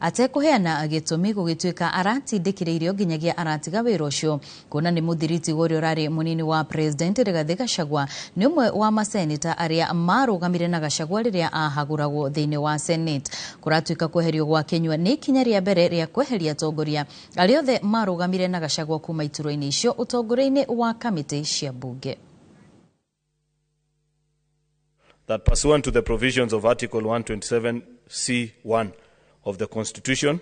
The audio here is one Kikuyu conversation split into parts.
Atekũheana gĩtũmi gũgĩtuĩka aratindĩkĩrĩirio nginyagia aratiga wĩra ũcio kuona nĩ mũthiriti ũrĩa ũrarĩ mũnini wa president Rigathĩ Gachagua nĩ ũmwe wa maseneta arĩa marũgamire na Gachagua rĩrĩa ahagũragwo thĩinĩ wa Senate. Kũratuĩka kweherio gwa Kinyua nĩ ikinya rĩa mbere rĩa kweheria atongoria arĩa othe marũgamire na Gachagua kuma iturwa-inĩ icio ũtongoria-inĩ wa kamĩtĩ cia mbunge. That pursuant to the provisions of Article 127C1 of the Constitution,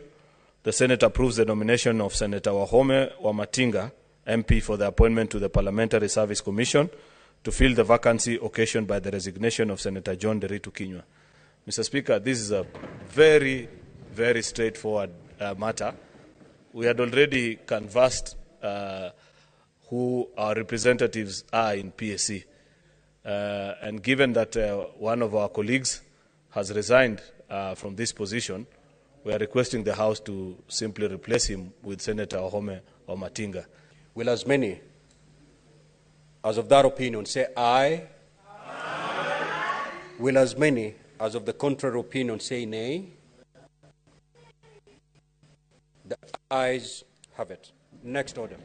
the Senate approves the nomination of Senator Wahome Wamatinga, MP, for the appointment to the Parliamentary Service Commission to fill the vacancy occasioned by the resignation of Senator John Nderitu Kinyua. Mr. Speaker, this is a very, very straightforward matter. We had already canvassed who our representatives are in PSC. And given that one of our colleagues has resigned from this position, we are requesting the House to simply replace him with Senator Wahome Wamatinga. Will as many as of that opinion say aye? Aye. Will as many as of the contrary opinion say nay? The ayes have it. Next order.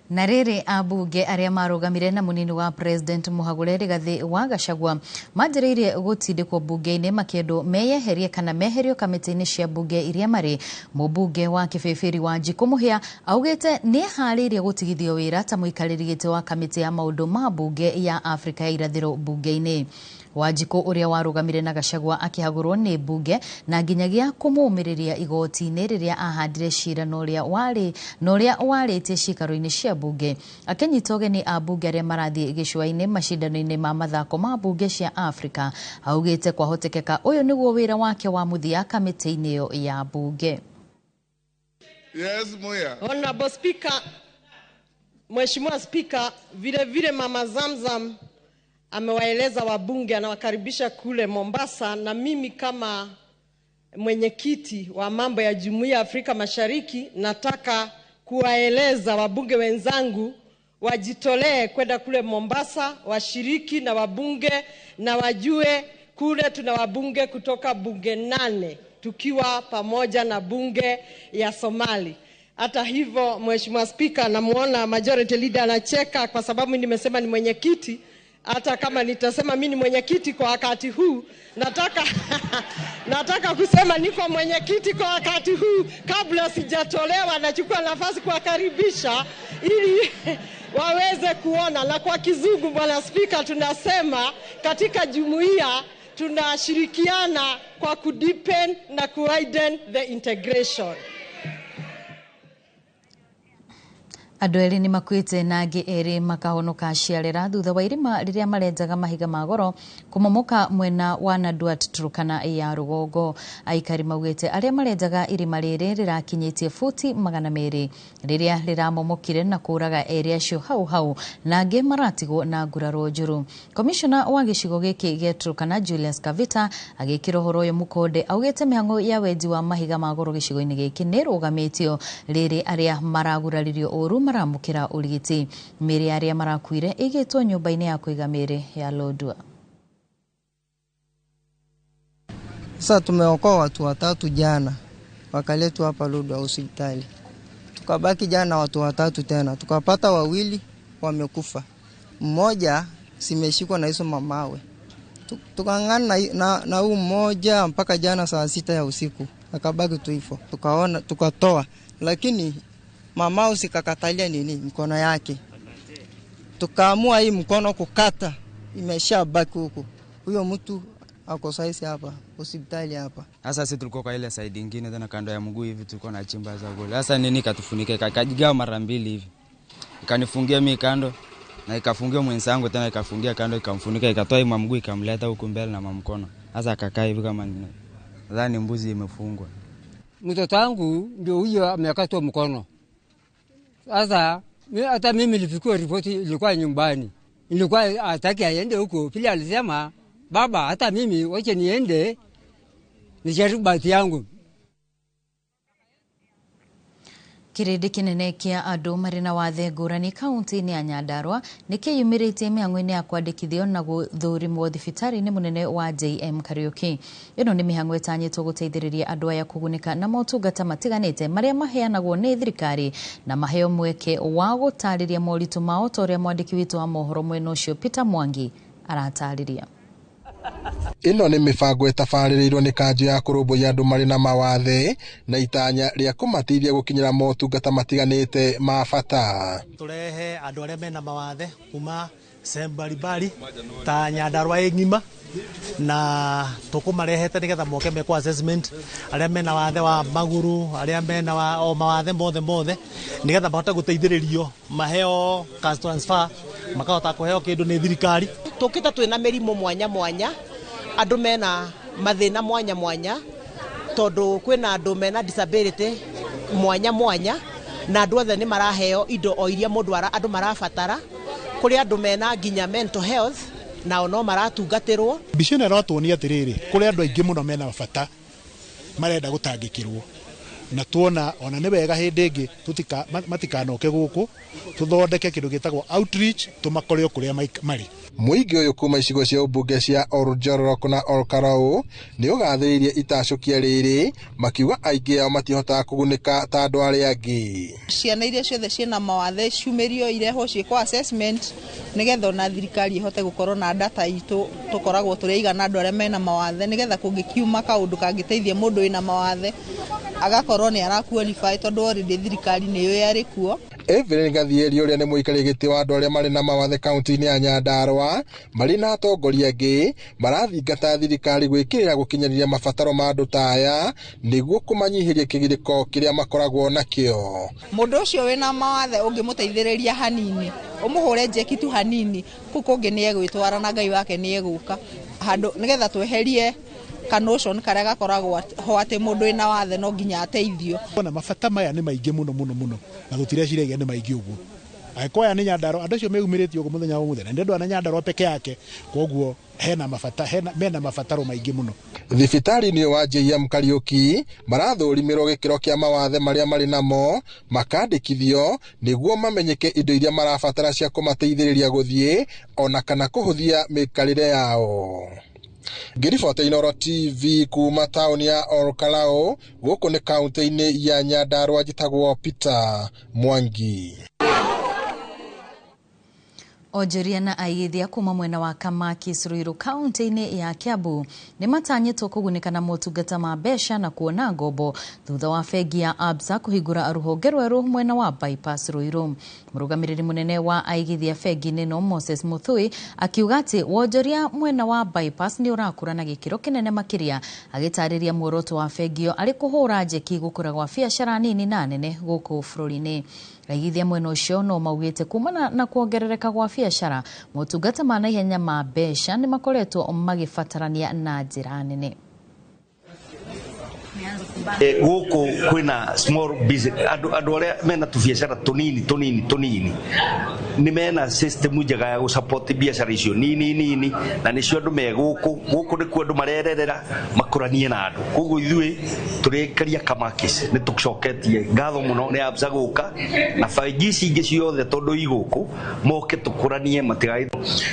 Na rĩrĩ ambunge arĩa marũgamire na mũnini wa president mũhagũre Rigathĩ wa Gachagua manjĩrĩirie gũtindĩkwo mbunge-inĩ makĩendwo meyeherie kana meherio kamĩtĩ-inĩ cia mbunge iria marĩ. Mũmbunge wa Kĩbĩbĩri wa Njikũ Mũhĩa augĩte nĩeharĩirie gũtigithio wĩra ta mũikarĩri gĩtĩ wa kamĩtĩ ya maũndũ ma mbunge ya Afrika ya Irathĩro mbunge-inĩ. Wanjikũ ũrĩa warũgamire na Gachagua akĩhagũrwo nĩ mbunge na nginyagia kũmũmĩrĩria igoti-inĩ rĩrĩa ahandire cira na ũrĩa warĩtie ciikaro-inĩ cia mbunge. Akĩnyita ũgeni ambunge arĩa marathiĩ gĩcũa-inĩ macindano-inĩ ma mathako ma mbunge cia Afrika, augĩte kwahotekeka ũyũ nĩguo wĩra wake wa mũthia kamĩtĩ-inĩ ĩyo ya mbunge. Yes, Muya. Honorable Speaker, Mheshimiwa Speaker, vile vile Mama Zamzam amewaeleza wabunge, anawakaribisha kule Mombasa, na mimi kama mwenyekiti wa mambo ya Jumuiya ya Afrika Mashariki nataka kuwaeleza wabunge wenzangu wajitolee kwenda kule Mombasa, washiriki na wabunge na wajue kule tuna wabunge kutoka bunge 8 tukiwa pamoja na bunge ya Somali. Hata hivyo, Mheshimiwa Speaker, namuona majority leader anacheka kwa sababu nimesema ni mwenyekiti. Hata kama nitasema mimi ni mwenyekiti kwa wakati huu, nataka kusema niko mwenyekiti kwa wakati huu kabla sijatolewa. Nachukua nafasi kuwakaribisha ili waweze kuona. Na kwa kizungu, Bwana Speaker, tunasema katika jumuiya tunashirikiana kwa kudeepen na kuwiden the integration. Andũ erĩ nĩ makuĩte na angĩ erĩ makahonoka ciarera thutha wa irima rĩrĩa marenjaga mahiga ma goro kũmomoka mwena wa Naduat Turkana ya rũgongo. Aikari maugĩte arĩa marenjaga irima rĩrĩ rĩrakinyĩtie futi 200 rĩrĩa rĩramomokire na kũraga erĩ acio hau hau na angĩ maratigwo na nguraro njũru. Komishona wa gĩcigo gĩkĩ gĩa Turkana Julius Kavita agĩkĩra ũhoro ũyũ mũkonde augĩte mĩhang'o ya wenji wa mahiga ma goro gĩcigo-inĩ gĩkĩ nĩ ĩrũgamĩtio rĩrĩ arĩa maraguraririo ũru maramũkĩra ũrigiti. Mĩĩrĩ ya arĩa marakuire ĩigĩtwo nyũmba-inĩ ya kũiga mĩĩrĩ ya Lodwar. Sasa tumeokoa watu watatu jana, wakaletwa hapa Lodwar hospitali. Tukabaki jana watu watatu tena, tukapata wawili wamekufa. Mmoja simeshikwa na hizo mamawe. Tukangana na huu mmoja mpaka jana saa 6 ya usiku, akabaki tu hivyo. Tukaona tukatoa, lakini mama usikakatalia nini mkono yake. Tukaamua hii mkono kukata, imeshabaki huko. Huyo mtu ako saizi hapa hospitali hapa. Sasa sisi tulikuwa kwa ile side nyingine tena kando ya mguu hivi tulikuwa na chimba za goli. Sasa nini katufunike kakajigawa mara mbili hivi. Ikanifungia mimi kando na ikafungia mwenzangu tena ikafungia kando ikamfunika ikatoa hii mguu ikamleta huku mbele na mkono. Sasa akakaa hivi kama nini. Nadhani mbuzi imefungwa. Mtoto wangu ndio huyo amekatwa mkono. Sasa hata mimi nilifikiwa ripoti ilikuwa nyumbani. Nilikuwa hataki aende huko. Pili alisema baba hata mimi wacha niende nijaribu bahati yangu. Kĩrĩndĩ kĩnene kĩa andũ marĩ na wathe ngũrani kaunti-inĩ ya Nyandarua nĩ kĩyumĩrĩtie mĩhang'o-inĩ ya kwandĩkithio na gũthũrimwo thibitarĩ-inĩ mũnene wa JM Kariuki. Ĩno nĩ mĩhang'o ĩtanyĩtwo gũteithĩrĩria andũ aya kũgunĩka na motungata matiganĩte marĩa maheanagwo nĩ thirikari na maheo mweke wa gũtarĩria moritũ mao ta ũrĩa mwandĩki witũ wa mohoro mwena ũcio Peter Mwangi aratarĩria. Ĩno nĩ mĩbango ĩtabarĩrĩirwo nĩ kanjũ ya kũrũmbũiya andũ marĩ na mawathe na itanya rĩa kũmateithia gũkinyĩra motungata matiganĩte ma bata. Tũrehe andũ arĩa mena mawathe kuma sehemu mbalimbali ta Nyandarua ĩ ng'ima na tũkũmarehete nĩgetha moke mekwo assessment arĩa mena wathe wa magũrũ, arĩa mena o mawathe mothe mothe, nĩgetha mahote gũteithĩrĩrio maheo cash transfer, makahota kũheo kĩndũ nĩ thirikari. Tũkĩte twĩna mĩrimũ mwanya mwanya, andũ mena mathĩna mwanya mwanya, tondũ kwĩna andũ mena disability mwanya mwanya, na andũ othe nĩ maraheo indo o iria mũndũ andũ marabatara. Kũrĩ andũ mena nginya mental health nao no maratungatĩrwo. Mbica ĩno ĩratuonia atĩrĩrĩ, kũrĩ andũ aingĩ mũno mena bata marenda gũtangĩkĩrwo, na tuona ona nĩ wega hĩndĩ ĩngĩ matikanoke gũkũ, tũthondeke kĩndũ gĩtagwo outreach, tũmakore o kũrĩa marĩ. Mũingĩ ũyũ kuma icigo cia ũmbunge cia Oljororok na Olkalou nĩ ũgathĩrĩirie itacũkia rĩrĩ, makiuga aingĩ ao matihotaga kũgunĩka ta andũ arĩa angĩ. Ciana iria ciothe ciĩna mawathe ciumĩrio irehwo ciĩkwo assessment nĩgetha ona thirikari ĩhote gũkorwo na data itũ tũkoragwo tũrĩigana andũ arĩa mena mawathe, nĩgetha kũngĩkiuma kaũndũ kangĩteithia mũndũ wĩna mawathe agakorwo nĩ ara qualify tondũ already thirikari nĩ yũĩ arĩ kuo. Evelyn Gathieri ũrĩa nĩ mũikarĩri gĩtĩ wa andũ arĩa marĩ na mawathe kaunti-inĩ ya Nyandarua marĩ na atongoria angĩ marathingata thirikari gwĩkĩrĩra gũkinyanĩria mabataro ma andũ ta aya nĩguo kũmanyihĩria kĩgirĩko kĩrĩa makoragwo nakĩo. Mũndũ ũcio wĩna mawathe ũngĩmũteithĩrĩria hanini, ũmũhũre njeki tu hanini, kũu kũngĩ nĩ egwĩtwara na Ngai wake nĩ egũka handũ, nĩgetha tweherie kanotion karĩa gakoragwo ho atĩ mũndũ wĩna wathe no nginya ateithio. Ona mabata maya nĩ maingĩ mũno mũno mũno na tũtireciragia nĩ maingĩ ũguo. Angĩkorwo aya nĩ Nyandarua, andũ acio meyumĩrĩtie ũguo mũthenya wa ũmũthĩ, na nĩ andũ a Nyandarua peke yake, koguo hena mabata, mena mabataro maingĩ mũno. Thibitarĩ-inĩ wa JM Kariuki marathũrimĩrwo gĩkĩro kĩa mawathe marĩa marĩ namo, makandĩkithio nĩguo mamenyeke indo iria marabatara cia kũmateithĩrĩria gũthiĩ ona kana kũhũthia mĩikarĩre yao. Ngĩribota Inooro TV kuma taũni ya Olkalou gũkũ nĩ kaunti-inĩ ya Nyandarua, njĩtagwo Peter Mwangi. Onjoria na aigithia kuma mwena wa Kamaki Ruiru kaunti-inĩ ya Kiambu nĩ matanyĩtwo kũgunĩka na motungata ma mbeca na kuona ngombo thutha wa bengi ya Absa kũhingũra rũhonge rwerũ mwena wa Bypass Ruiru. Mũrũgamĩrĩri mũnene wa aigithia bengi-inĩ ĩno Moses Muthui akiuga atĩ wonjoria mwena wa Bypass nĩ ũrakũra na gĩkĩro kĩnene makĩria, agĩtarĩria muoroto wa bengi ĩyo arĩ kũhũra njeki gũkũra gwa biacara nini na nene gũkũ bũrũri-inĩ. Aigithia mwena ũcio no maugĩte kumana na kuongerereka gwa biacara, motungata ma naihenya ma mbeca nĩ makoretwo magĩbatarania na njĩra nene. Gũkũ kwĩna small business, andũ arĩa mena tũbiacara tũnini tũnini tũnini nĩ mena system njega ya gũsupport biacara icio nini nini, na nĩcio andũ me gũkũ. Gũkũ nĩkuo andũ marererera makũranie na andũ, koguo ithuĩ tũrĩkaria Kamakis nĩ tũcoketie ngatho mũno nĩ Absa gũka na bengi ici ingĩ ciothe tondũ i gũkũ moke tũkũranie matigai.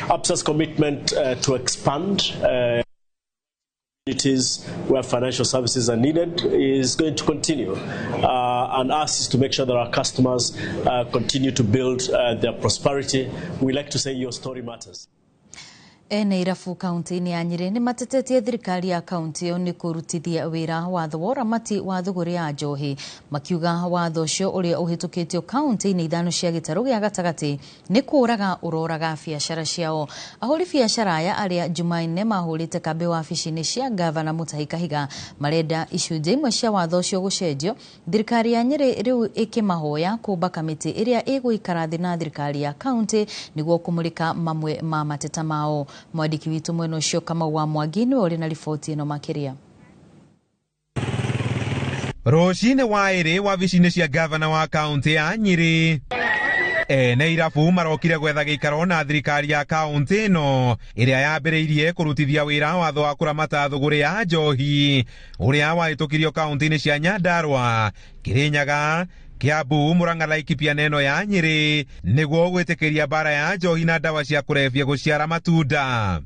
Absa's commitment to expand communities where financial services are needed is going to continue, and us is to make sure that our customers continue to build their prosperity. We like to say your story matters. Ene irabu kaunti-inĩ ya Nyĩrĩ nĩ matetetie thirikari ya kaunti ĩyo nĩ kũrutithia wĩra watho wa ũramati wa thũgũrĩ ya njohi, makiuga watho ũcio ũrĩa ũhĩtũkĩtio kaunti-inĩ ithano cia gĩtarũ gĩa gatagatĩ nĩ kũraga ũroraga biacara ciao. Ahũri biacara aya arĩa Jumanne mahũrĩte kambĩ wabici-inĩ cia gavana Mutahi Kahiga marenda icunjĩ imwe cia watho ũcio gũcenjio, thirikari ya Nyĩrĩ rĩu ĩkĩmahoya kũmba kamĩtĩ ĩrĩa ĩgũikara thĩ na thirikari ya kaunti nĩguo kũmũrĩka mamwe ma mateta mao. Mwandĩki witũ mwena ũcio Kamau wa Mwangi nĩwe ũrĩ na riboti ĩno makĩria. Rũcinĩ wa ĩrĩ wabici-inĩ cia gavana wa kaunti ya Nyĩrĩ, ene irabu marokire gwetha gĩikaro na thirikari ya kaunti ĩno ĩrĩa yambĩrĩirie kũrutithia wĩra watho wa kũramata thũgũrĩ ya njohi ũrĩa wahĩtũkirio kaunti-inĩ cia Nyandarua, Kirinyaga, Kiambu, Murang'a, Laikipia na ĩno ya Nyĩrĩ nĩguo gwĩtĩkĩria mbara ya njohi na ndawa cia kũrebia gũciara matunda.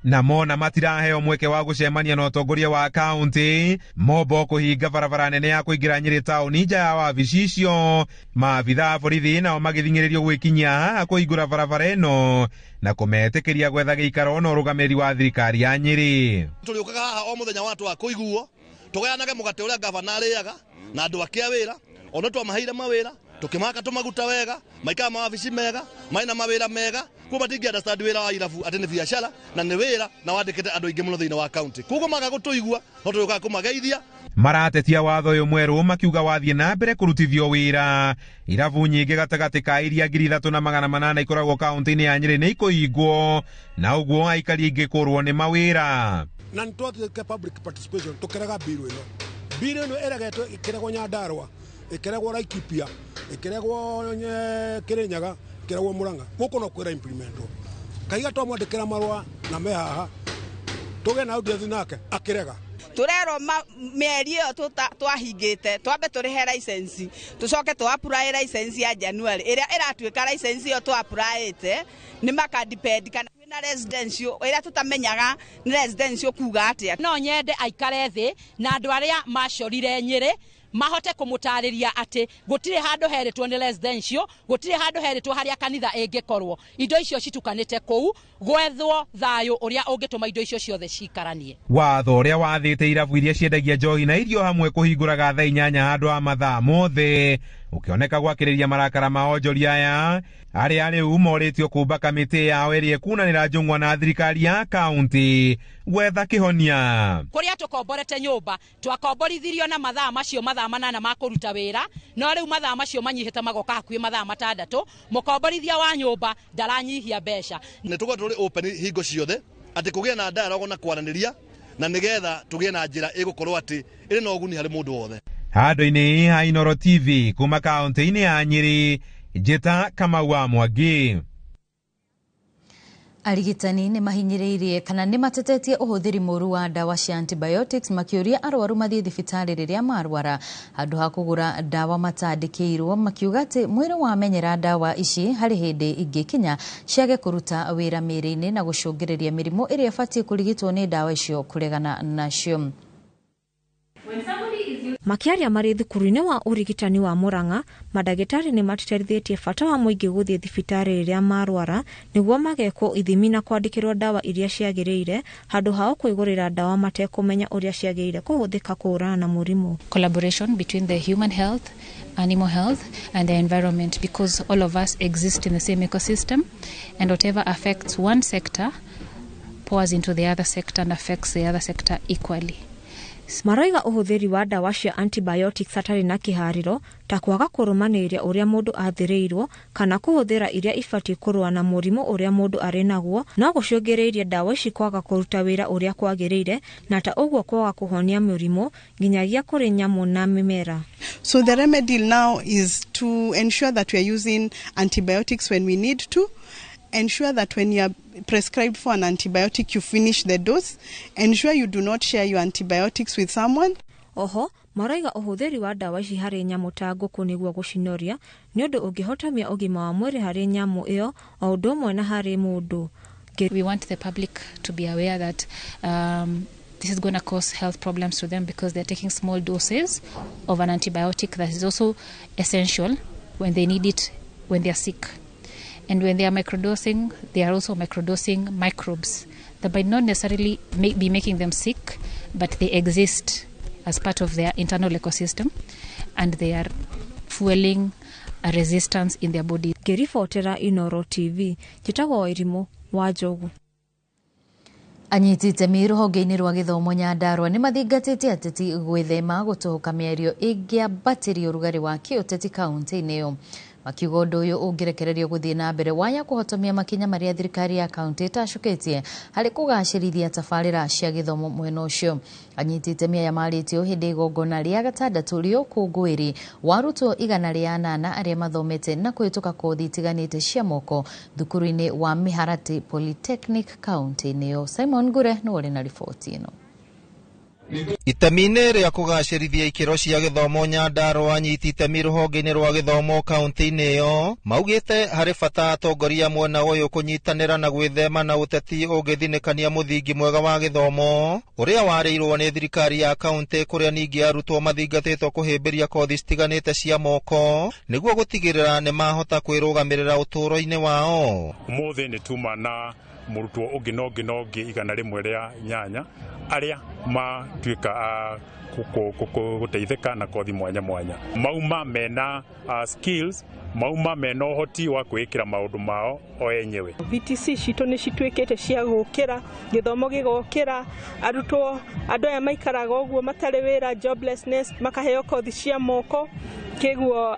Na mona matiraheo mweke wa gũcemania na ũtongoria wa kaunti, mombo kũhinga barabara nene ya kũingĩra Nyĩrĩ taũni nja ya wabici icio. Maabitha a borithi nao magĩthing'ĩrĩrio gwĩkinyia haha kũhingũra barabara ĩno na kũmetĩkĩria gwetha gĩikaro na ũrũgamĩrĩri wa thirikari ya Nyĩrĩ. Tũrĩũkaga haha o mũthenya wa twa kũiguo tũgayanage mũgate ũrĩa gavana arĩaga na andũ ake a wĩra, ona twamaheire mawĩra tũkĩmaka tũmaguta wega, maikara mawabici mega, maina mawĩra mega, kuo matingĩ understand wĩra wa irabu atĩ nĩ biacara na nĩ wĩra na wandĩkĩte andũ aingĩ mũno thĩinĩ wa kaunti. Koguo maga gũtũigua no tũrĩũkaga kũmageithia. Maratetia watho ũyũ mwerũ makiuga wathiĩ na mbere kũrutithio wĩra. Irabu nyingĩ gatagatĩ ka iria 3800 ikoragwo kaunti-inĩ ya Nyĩrĩ nĩ ikũhingwo, na ũguo aikari aingĩ kũrwo nĩ mawĩra. Na nĩ twatwĩke public participation tũkĩrega bill ĩno. Bill ĩno ĩregetwo ĩkĩregwo Nyandarua, ĩkĩregwo Laikipia, ĩkĩregwo Kirinyaga, ĩkĩregwo Murang'a. Gũkũ no kwĩra implementwo. Kaiga twamwandĩkĩra marũa na me haha, tũgĩe na audience nake akĩrega. Turerwo mĩeri ĩyo twahingĩte twambe tũrĩhe license, tũcoke tũ apply license ya January ĩrĩa ĩratuĩka license ĩyo tũ applyĩte nĩ maka depend kana kwĩna residential ĩrĩa tũtamenyaga nĩ residential kuga atĩa. No nyende aikare thĩ na andũ arĩa macorire Nyĩrĩ mahote kũmũtarĩria atĩ gũtirĩ handũ heretwo nĩ residential, gũtirĩ handũ heretwo harĩa kanitha ĩngĩkorwo. Indo icio citukanĩte kũu, gwethwo thayũ ũrĩa ũngĩtũma indo icio ciothe cikaranie. Watho ũrĩa wathĩte irabu iria ciendagia njohi na irio hamwe kũhingũraga thaa 8 handũ ha mathaa mothe ũkĩoneka gwakĩrĩria marakara ma onjoria aya arĩa rĩu morĩtio kũmba kamĩtĩ yao ĩrĩa ĩkunanĩra njũng'wa na thirikari ya kaunti gwetha kĩhonia. Kũrĩa tũkomborete nyũmba twakomborithirio na mathaa macio mathaa 8 ma kũruta wĩra, no rĩu mathaa macio manyihĩte magoka hakuhĩ mathaa 6. Mũkomborithia wa nyũmba ndaranyihia mbeca. Nĩ tũkorwo tũrĩ open hingo ciothe atĩ kũgĩe na dialogue na kwaranĩria na nĩgetha tũgĩe na njĩra ĩgũkorwo atĩ ĩrĩ na ũguni harĩ mũndũ wothe. Handũ-inĩ ha Inooro TV kuma kaunti-inĩ ya Nyĩrĩ, Njĩta Kamau wa Mwangi. Arigitani nĩ mahinyĩrĩirie kana nĩ matetetie ũhũthĩri mũru wa ndawa cia antibiotics makĩũria arwaru mathiĩ thibitarĩ rĩrĩa marwara handũ ha kũgũra ndawa matandĩkĩirwo, makiuga atĩ mwĩrĩ wamenyera ndawa ici harĩ hĩndĩ ingĩkinya ciage kũruta wĩra mĩĩrĩ-inĩ na gũcũngĩrĩria mĩrimũ ĩrĩa ĩbatiĩ kũrigitwo nĩ ndawa icio kũregana nacio. Makiaria marĩ thukuru-inĩ wa ũrigitani wa Murang'a, mandagĩtarĩ nĩ matĩtĩrithĩtie bata wa mũingĩ gũthiĩ thibitarĩ rĩrĩa marwara nĩguo magekwo ithimi na kwandĩkĩrwo ndawa iria ciagĩrĩire handũ hao kwĩgũrĩra ndawa matekũmenya ũrĩa ciagĩrĩire kũhũthĩka kũhũrana na mũrimũ. Collaboration between the human health, animal health and the environment, because all of us exist in the same ecosystem and whatever affects one sector pours into the other sector and affects the other sector equally. Maroiga ũhũthĩri wa ndawa cia antibiotics hatarĩ na kĩharĩro ta kwaga kũrũmanĩrĩria ũrĩa mũndũ athĩrĩirwo kana kũhũthĩra iria ibatiĩ kũrũa na mũrimũ ũrĩa mũndũ arĩ naguo no gũcũngĩrĩrie ndawa ici kwaga kũruta wĩra ũrĩa kwagĩrĩire na ta ũguo kwaga kũhonia mĩrimũ nginyagia kũrĩ nyamũ na mĩmera. So the remedy now is to ensure that we are using antibiotics when we need to. Ensure that when you are prescribed for an antibiotic, you finish the dose. Ensure you do not share your antibiotics with someone. Oho, maroiga ũhũthĩri wa ndawa ici harĩ nyamũ ta ngũkũ nĩguo gũcinoria nĩ ũndũ ũngĩhotomia ũgima wa mwĩrĩ harĩ nyamũ ĩyo o ũndũ ũmwe na harĩ mũndũ. We want the public to be aware that this is going to cause health problems to them because they're taking small doses of an antibiotic that is also essential when they need it when they are sick. And when they are microdosing, they are also microdosing microbes that might not necessarily be making them sick, but they exist as part of their internal ecosystem and they are fueling a resistance in their body. Ngĩribotera Inooro TV, njĩtagwo Wairimu wa Njogu. Anyiti itemi rũhonge-inĩ rwa gĩthomo Nyandarua nĩ mathingatĩte ateti gwĩthema gũtũhũka mĩario ĩngĩambatĩria ũrugarĩ wa kĩũteti kaunti-inĩ ĩyo, makiuga ũndũ ũyũ ũngĩrekererio gũthiĩ na mbere waya kũhotomia makinya marĩa thirikari ya kaunti ĩtacũkĩtie harĩ kũgacĩrithia tabarĩra cia gĩthomo mwena ũcio. Anyiti itemi aya marĩtio hĩndĩ igongona rĩa gatandatũ rĩa ũkũngũĩri wa arutwo 108 arĩa mathomete na kũhĩtũka kothi itiganĩte cia moko thukuru-inĩ wa Mĩharatĩ Polytechnic kaunti-inĩ ĩyo. Simon Ngure nĩwe ũrĩ na riboti ĩno. Itemi-inĩ rĩa kũgacĩrithia ikĩro cia gĩthomo Nyandarũa, anyiti itemi rũhonge-inĩ rwa gĩthomo kaunti-inĩ ĩyo maugĩte harĩ bata atongoria mwena ũyũ kũnyitanĩra na gwĩthema na ũteti ũngĩthinĩkania mũthingi mwega wa gĩthomo ũrĩa warĩirwo nĩ thirikari ya kaunti, kũrĩa ningĩ arutwo mathingatĩtwo kũhĩmbĩria kothi citiganĩte cia moko nĩguo gũtigĩrĩra nĩ mahota kwĩrũgamĩrĩra ũtũũro-inĩ wao. Ũmũthĩ nĩ tuma na mũrutwo ũngĩ na ũngĩ na ũngĩ 108 arĩa matuĩka a gũteithĩka na kothi mwanya mwanya, mauma mena skills, mauma mena ũhoti wa kwĩĩkĩra maũndũ mao o enyewe. VTC citũ nĩ cituĩkĩte cia gũkĩra, gĩthomo gĩgokĩra, arutwo andũ aya maikaraga ũguo matarĩ wĩra, joblessness, makaheo kothi cia moko, kĩguo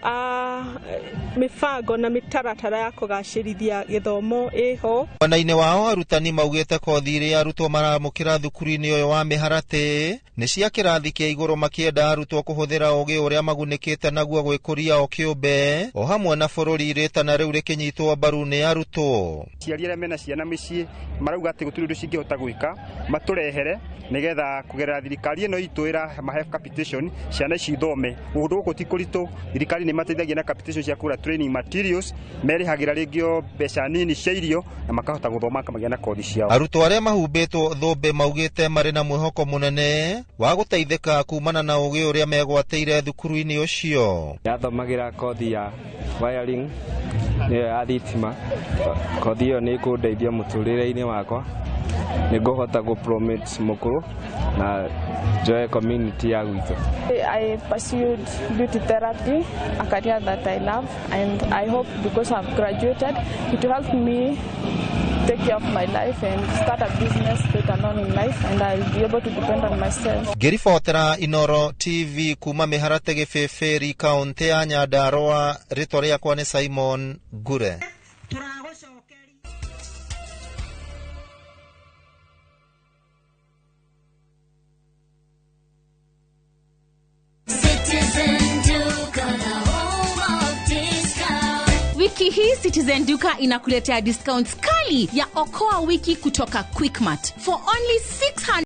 mĩbango na mĩtaratara ya kũgacĩrithia gĩthomo ĩho. Mwena-inĩ wao arutani maugĩte kothi iria arutwo maramũkĩra thukuru-inĩ ũyũ wa Mĩharatĩ nĩ cia kĩrathi kĩa igũrũ, makĩenda arutwo kũhũthĩra ũgĩ ũrĩa magunĩkĩte naguo gwĩkũria o kĩũmbe o hamwe na bũrũri, rĩtana rĩu rĩkĩnyitwo mbaru nĩ arutwo. Aciari arĩa mena ciana mĩciĩ marauga atĩ gũtirĩ ũndũ cingĩhota gwĩka, matũrehere nĩgetha kũgerera thirikari ĩno itũ ĩramahe capitation ciana ici ithome. Ũndũ gũkũ ti kũritũ, thirikari nĩ mateithagia na capitation cia kũgũra training materials, merĩhagĩra rĩngĩ o mbeca nini cia irio na makahota gũthoma makamagĩa na kothi ciao. Arutwo arĩa mahumbĩtwo thũmbĩ maugĩte marĩ na mwĩhoko mũnene wa gũteithĩka kumana na ũgĩ ũrĩa megwatĩire thukuru-inĩ ũcio. Ndathomagĩra kothi ya wiring nĩyo ya thitima. Kothi ĩyo nĩ ĩkũndeithia mũtũrĩre-inĩ wakwa, nĩ ngũhota gũ-promote mũkũrũ na njoe community ya gwitũ. I pursued beauty therapy, a career that I love, and I hope because I've graduated, it will help me take care of my life and start a business later on in life, and I'll be able to depend on myself. Ngĩribotera Inoro TV kuma Mĩharatĩ Gĩbĩbĩri, kaunti ya Nyandarũa, rĩtwa rĩakwa nĩ Simon Ngure. Wiki hii Citizen Duka inakuletea discounts kali ya Okoa Wiki kutoka Quickmart for only 600.